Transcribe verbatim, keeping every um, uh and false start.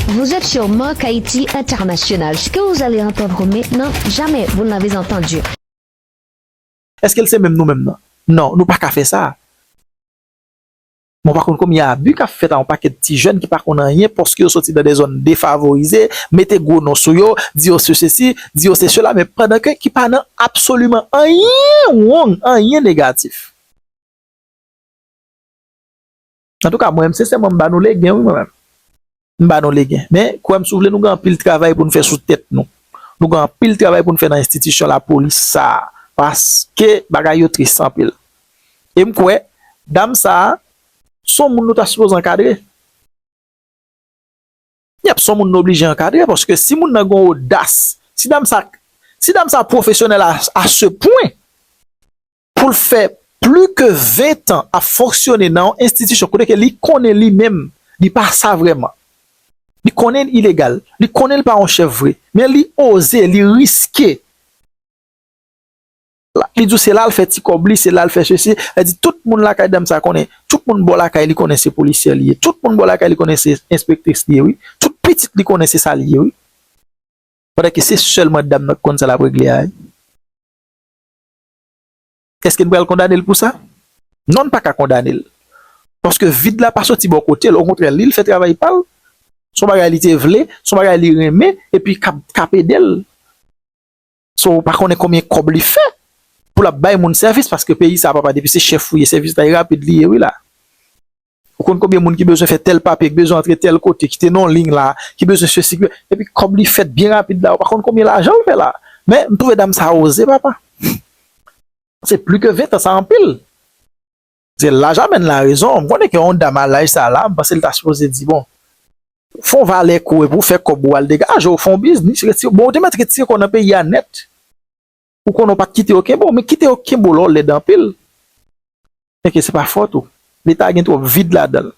Vous êtes sur Marc Haïti International. Ce que vous allez entendre maintenant, jamais vous ne l'avez entendu. Èske l se menm nou menm nan? Non, nou pa ka fè sa. Mwen pa konn konbyen abi k ap fèt a yon pakèt ti jèn ki pa konn anyen paske yo soti nan de zòn defavorize, mete gwo non sou yo, di yo se sesi, di yo se sela, men pandan ke ki pa nan absoliman anyen wrong, anyen negatif. Antouka, mwen menm, sensèman, m ba nou legen, wi, mwen menm. M ba nou legen. Men, kwè m, si w vle, nou gen anpil travay pou n fè sou tèt nou. Nou gen anpil travay pou n fè nan enstitisyon lapolis sa a. Paske bagay yo tris anpil. E m kwè, dam sa a, se yon moun nou ta sipoze ankadre. Yep, se yon moun nou oblije ankadre, paske si moun nan gen yon odas, si dam sa, si dam sa pwofesyonèl a, a se pwen, pou l fè pli ke ven tan ap fonksyone nan yon enstitisyon kote ke li konnen li menm, li pa sa vrèman. Li konnen l ilegal, li konnen l pa yon chèf vre, men li oze, li riske. Li di w se la l fè ti kòb li, se la l fè sesi. Sa di tout moun lakay dam sa konnen, tout moun bò lakay li konnen se polisyè li ye. Tout moun bò lakay li konnen se enspektris li ye, wi. Tout pitit li konnen se sa li ye, wi. Pandan ke se sèlman dam nan k konn sa l ap regle a, wi. Èske n pral kondane l pou sa? Non, n pa ka kondane l. Paske vid la pa soti bò kote l. Okontrè, li, l fè travay pa l. Se yon bagay li te vle, se yon bagay li renmen, epi k ap, k ap ede l. So, ou pa konnen konbyen kòb li fè pou l ap bay moun sèvis, paske peyi sa, papa, depi se chèf ou ye, sèvis la, e rapid li ye, wi la. Ou konn konbyen moun ki bezwen fè tèl papye, ki bezwen antre tèl kote, ki te nan yon liy la, ki bezwen sesi, ki be-, epi kòb li fèt byen rapid la, ou pa konn konbyen lajan l fè la. Men, m twouve dam sa oze, papa. Se pli ke ven tan, sa anpil. Se laj amèn la rezon. M konnen ke yon dam a laj sa la, m panse l ta sipoze di, bon, fè yon valè kou epi w fè kòb ou al degaje w, fè yon biznis, retire, bon, ou te mèt retire kò w nan peyi a nèt. Ou konnen w pa t kite yo kenbe w, men kite yo kenbe w la w lèd anpil. Enke se pa fòt ou. Leta gen twòp vid ladan l.